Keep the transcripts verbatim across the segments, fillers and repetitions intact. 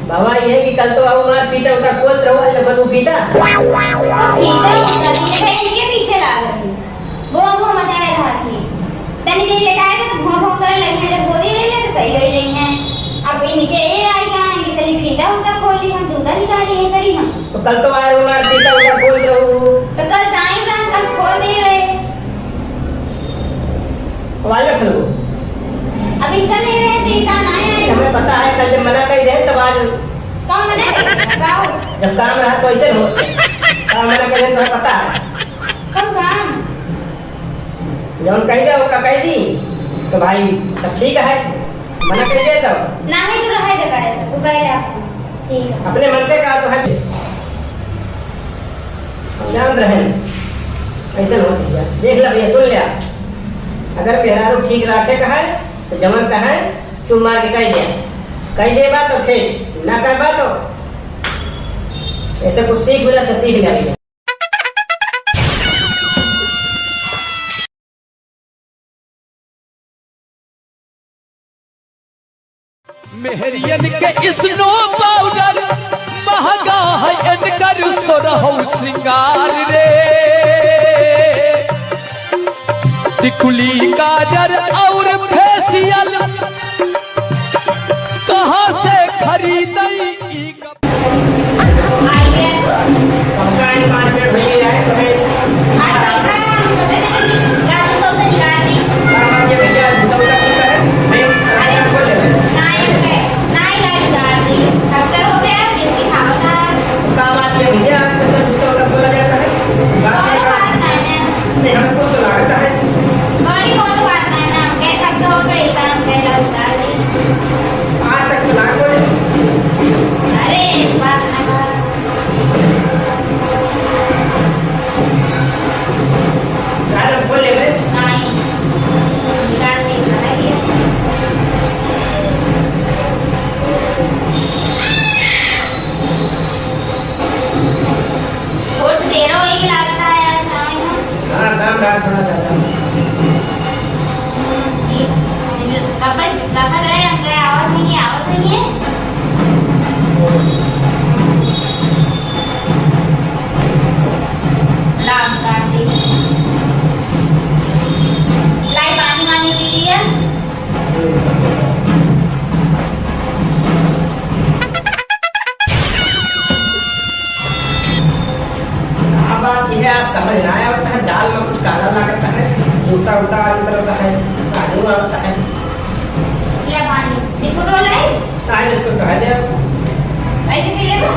बाबा, ये कि कल तो आऊ मार फीता उता खोलत रहो, आज अपन फीता। तो फीता उता, फीता भाई इनके पीछे लाग रही। वो, वो मचाए रहा थी। तनी देर लेटाए थे तो भों भों करे लगी है, जब गोदी ले ले तो सही हो ही रही है। अब इनके ये आई कहाँ है कि चली फीता उता खोल ली, हम जूता निकाले ये करी हम। तो कल तो आए हो मार फीता उता खोलत रहो। तो कल टाइम रहा, कल खोल दे रहे। वाले खुलबो। अब इनका नहीं रहे, तो इनका ना आए। हमें पता है, कल जब मना कही रहे, तब आज। काम मना कही रहे, गाओ। जब काम रहा, तो ऐसे हो। काम मना कही रहे, तुम्हें पता है। कब काम? जब कही दे, वो का कही दी, तो भाई, सब ठीक है। मना कही दे, तो। ना है, तो रहे दे, करे, तो कह ले आप। ठीक है। अपने मन पे का तो है। जानत रहेन, ऐसे होत भैया। देख ला भैया, सुन ल्या। अगर मेहरारू ठीक राखे का है, तो जवन का है, चुप मार के कह दिया। कह देबा तो ठीक, ना कहबा तो ऐसे कुछ सीख मिला, तो सीख लिया भैया। मेहरियन के स्नो पाउडर महंगा है, इनकर सोरहौ सिंगार रे। टिकुली, काजर और फेशियल कहाँ से खरीदई? हमका ही पाँच मिनट भैया है, तुम्हें। आज तो अच्छा है, हम पता नहीं, रात को तो निकाल दी। हाँ, ये भैया, जूता उतार चुका है। नहीं, अरे, आपको ले लो। ना, ये पे, ना, ये गाड़ी निकाल दी। थक कर हो गया, ड्यूटी था, बता। क्या बात है भैया, आपको तो जूता उतार बोला जाता है? बात कौन नहीं बात नहीं है? नहीं, हमको तो लगता है। बड़ी कौन बात नहीं ना, हम कह सकते हो, पे इतना हम कह लगता है। आज तक तो ना कोई। अरे, एक बात ना कर। गाना खोल ले बे। नहीं। गाना नहीं गाना ये। कुछ देर होई लागता है यार, काम है। हाँ, काम रहा थोड़ा ज्यादा। हम्म, ये, ये कब तक, कब तक रहे, हमका आवाज नहीं है, आवाज नहीं है। लाभ काटी। लाई पानी वानी पी लिया। का बात ये है, आज समझ ना आवत है, दाल में कुछ काला लागत है, जूता उता निकलता है, काजू आवत है। ले पानी, बिस्कुट वाला है? काहे बिस्कुट कहा दे? ऐसे पी लेबो?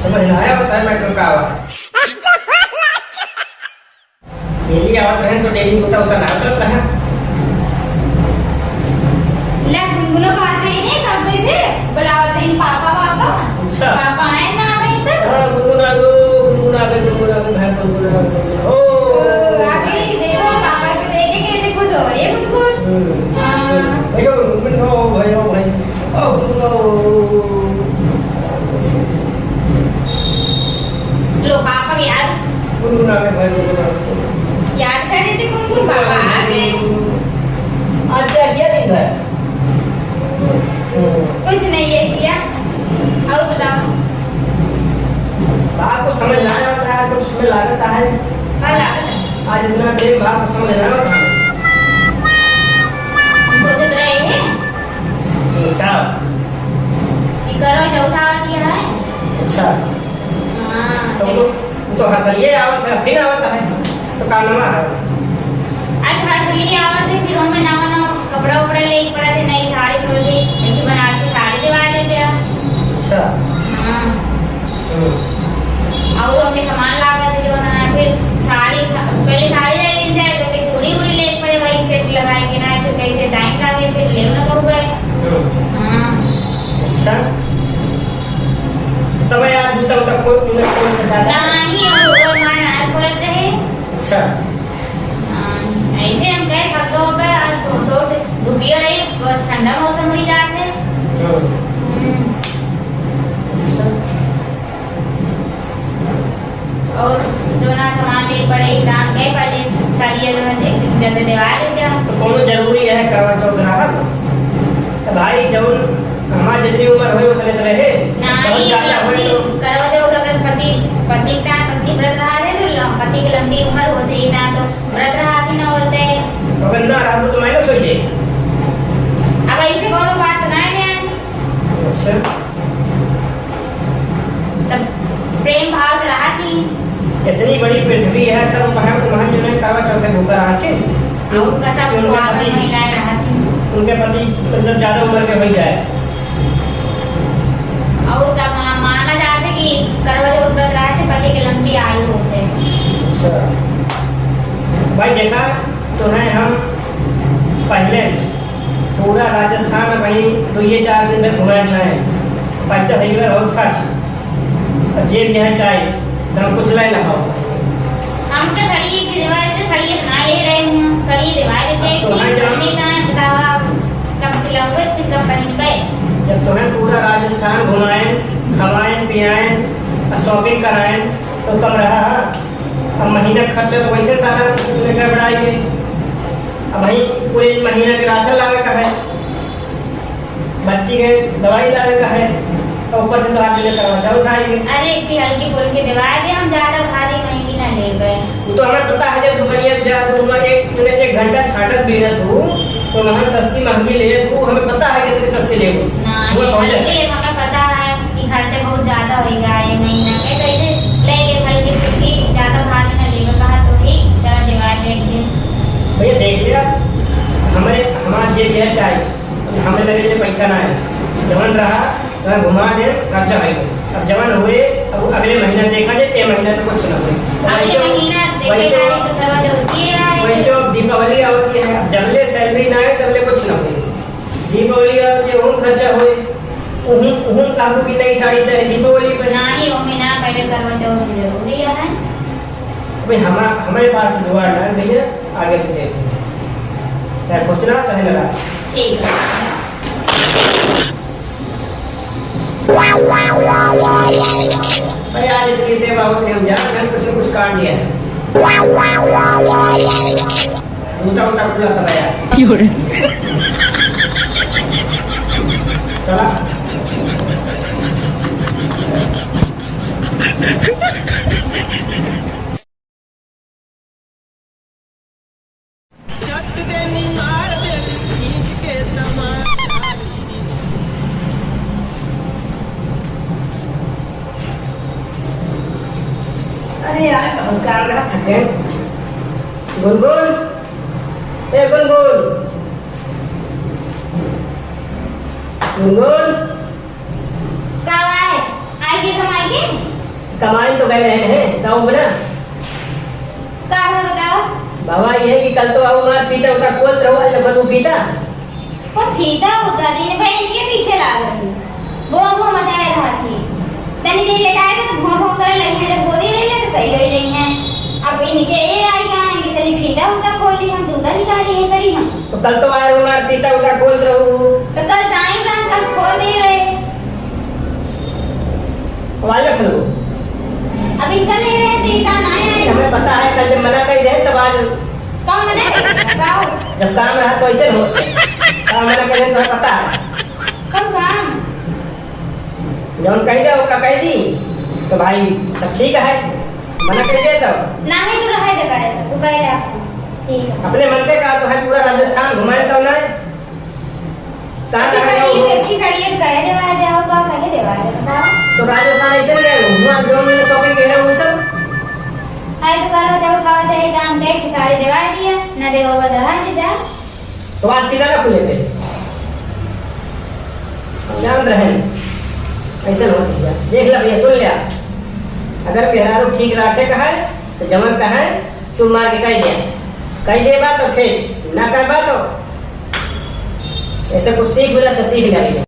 समझ ना आया, बताए मैं क्यों का आवा। डेली आवत रहे तो डेली होता होता ना होता रहा। ले गुनगुनो बात नहीं है, कब से बुलावत रही पापा, पापा। अच्छा। पापा आए ना अभी तक। हाँ, गुनगुना दो, गुनगुना दो, गुनगुना दो, भाई, गुनगुना दो। ओ। ओ, आ गई, देखो, पापा को देख के कैसे खुश हो रही है गुनगुन। हम्म। हाँ। भाई, ओ, गुनगुन, ओ, भाई, ओ, भाई। ओ, गुनगुन, ओ। लो, पापा याद। गुनगुन आ गए, भाई, गुनगुन आ गए। याद कर रहे थे, गुनगुन, पापा आ गए। आज क्या किया दिन भर? कुछ नहीं, ये किया। और बताओ। बात को समझ ना आता है, कुछ में लागत है। का लागत है? आज इतना प्रेम भाव को समझ ना आता है। हम सोचत रहे हैं। अच्छा। कि करवा चौथ आवत है। अच्छा। हाँ, तो फिर वो तो हंसलिए आवत है, फिर आवत है, तो का नवा है? आज हंसलिए आवत है, फिर हमें नवा नवा कपड़ा उपड़ा ले पड़ा थे, नई साड़ी छोड़ दी, एक बनारसी साड़ी दिवा दे दिया। अच्छा। हाँ। हम्म। और हमें सामान लागत है जो ना, फिर साड़ी, सा-, पहले साड़ी ले लेन जाए, तो फिर चूड़ी उड़ी ले पड़े, वही सेट लगाए के ना, फिर कैसे टाइम लागे, फिर ले ना तो हुए। हम्म। हाँ। अच्छा। तब यार जूता उता खोल, खोल, खोल के डाला। नहीं, वो, वो हमारा हाथ खोलत रहे। अच्छा। हाँ, ऐसे हम गए, थक गए, आज तो, तो से धूपियो रही, बस ठंडा मौसम हुई जात है। हाँ। हम्म। अच्छा। और दोना सामान ले पड़े, काम के पहले साड़ी ये दोना दे, जब देवा दे जा। तो कोनो जरूरी है करवा चौथ रहत? तो भाई, जौन हमार जितनी उम्र होए, उतने तो रहे। ना, बहुत ये ज्यादा होए तो करवा चौथ अगर पति, पति का, पति व्रत रहा है, तो ल-, पति की लंबी उम्र होते ही ना, तो व्रत रहा थी ना होते। अगर ना रहा तो minus हो जाए। अब ऐसे कोनो बात तो ना है। अच्छा। सब प्रेम भाव से रहा थी। इतनी बड़ी पृथ्वी है, सब महल, महल जो है, करवा चौथ से भूखा रहा थी। और उनका सब उनके सुहागन पति, महिलाएं रहा थी। उनके पति मतलब ज्यादा उम्र के हो जाए। और का मा-, माना जाता है कि करवा चौथ व्रत रहा से पति के लंबी आयु होते हैं। अच्छा। भाई देखा, तो है हम पहले पूरा राजस्थान में भाई दो ये चार दिन में घुमाए लाए। पैसा भाई मेरा बहुत खर्च। अब जेब जो है tight, तो हम कुछ ले ना पाओ। हम तो साड़ी एक दिवाली पे साड़ी एक ना ले रहे हूँ, साड़ी दिवाली पे अब तो है जान। पहने का है, बताओ आप, कब सिलाओगे, फिर कब पहन पे? जब तुम्हें पूरा राजस्थान घुमाए, खवाए, पियाए, और shopping कराए, तो कम रहा? अब महीना का खर्चा तो वैसे सारा गड़बड़ाई गई। अब भाई पूरे महीना के राशन लावे का है, बच्ची के दवाई लावे का है, और ऊपर से तो आदमी के करवा चौथ आएगी। अरे, इतनी हल्की फुल्की दवाई दे, हम ज्यादा भारी महंगी ना ले गए। वो तो हमें पता है, जब दुकानिया जा तो तुम एक, तुमने एक घंटा छाटत बीनत हो, तो वहाँ सस्ती महंगी ले तू, हमें पता है कितनी सस्ती ले। ना, वो ये पहुँचे। हल्की, हमें पता है कि खर्चा बहुत ज्यादा होएगा ये महीना के, तो ऐसे ले ले हल्की फुल्की, ज्यादा भारी ना लेवे कहा तो ही, ज्यादा दवाई दे एक दिन। भैया देख लिया, हमारे, हमार जेब है tight, हमें लगे जे पैसा ना है, जवन रहा, तो घुमा दे, खर्चा है। अब जवन हुए, अब अगले महीना देखा जाए, ये महीना तो कुछ ना हुए। अगले वैसे, महीना देखे वैसे, जाए तो करवा चौथ ही है। वैसे अब दीपावली आवत है, अब जबले salary ना आए, तबले कुछ ना हुए। दीपावली आवत है, उहुम खर्चा हुए, उहुम, उहुम काबू की नई साड़ी चाहे दीपावली पे। ना ही, ओमे ना, पहले करवा चौथ जरूरी है। भाई, हमा-, हमारे पास जुगाड़ ना है भैया, आगे तो देखो। चाहे खुश रहा, चाहे नाराज। ठीक है। भाई, आज इतनी सेवा होती, हम जान, हम कुछ न कुछ काट दिया। जूता उता खुला था भैया। क्यों रे? चला। अरे यार, बहुत काम रहा, थक गए। गुनगुन, ए गुनगुन, गुनगुन। का बाय? आई के कमाई के? कमाई तो गए रहे हैं, गाँव में ना। का हो बताओ? बाबा, ये कि कल तो आओ मार पीता उता खोलत रहो, आज नंबर वो पीता। कौन पीता उता? दिन भर इनके पीछे लाग रही। वो, वो मचाए रहा थी। तनी देर लेटाए तो भों भों करे लगी है, जब गोदी ले ले तो सही रह रही है। अब इनके ये आई कहाँ है कि चली पीता उता खोल ली, हम जूता निकाली ये करी हम। तो कल तो आए रहो, मार पीता उता खोल रहो। तो कल टाइम रहा, कल खोल नहीं रहे। अब आज रख लो। अब इनका नहीं रहे, तो इनका ना आए। हमें पता है, कल जब मना कर दे, तब आज। काम मना कर, बताओ। जब काम रहा, तो ऐसे हो। काम मना कर दे, तुम्हें पता है। कब काम? जौन कह दे, ओका कह दी, तो भाई, सब ठीक है। मना कर दे, तो। ना है, तो रहे दे, करे, तू कह दे आपको। ठीक है। अपने मन पे कहा तो है, पूरा राजस्थान घुमाए तो ना। कहाँ अभी कहाँ सड़ी, जाओ? देखी सड़ी, ये कहे देवा जाओ, का कहे देवा जाओ, बताओ। तो राजस्थान ऐसे नहीं गए, वहाँ जो मैंने shopping किया है, वो सब। अरे तो करवा चौथ खावा जाए, काम के कि साड़ी देवा दिया, ना देवा हुआ दहा दे जा। तो आज कितना ना खुले थे? जानत रहे। ऐसे हो भैया। देख ला भैया, सुन लिया। अगर मेहरारू ठीक रखे का है, तो जमन का है, चुप मार के कह दे। कह देबा तो ठीक, ना करबा तो ऐसे कुछ सीख मिला तो सीख ले भैया।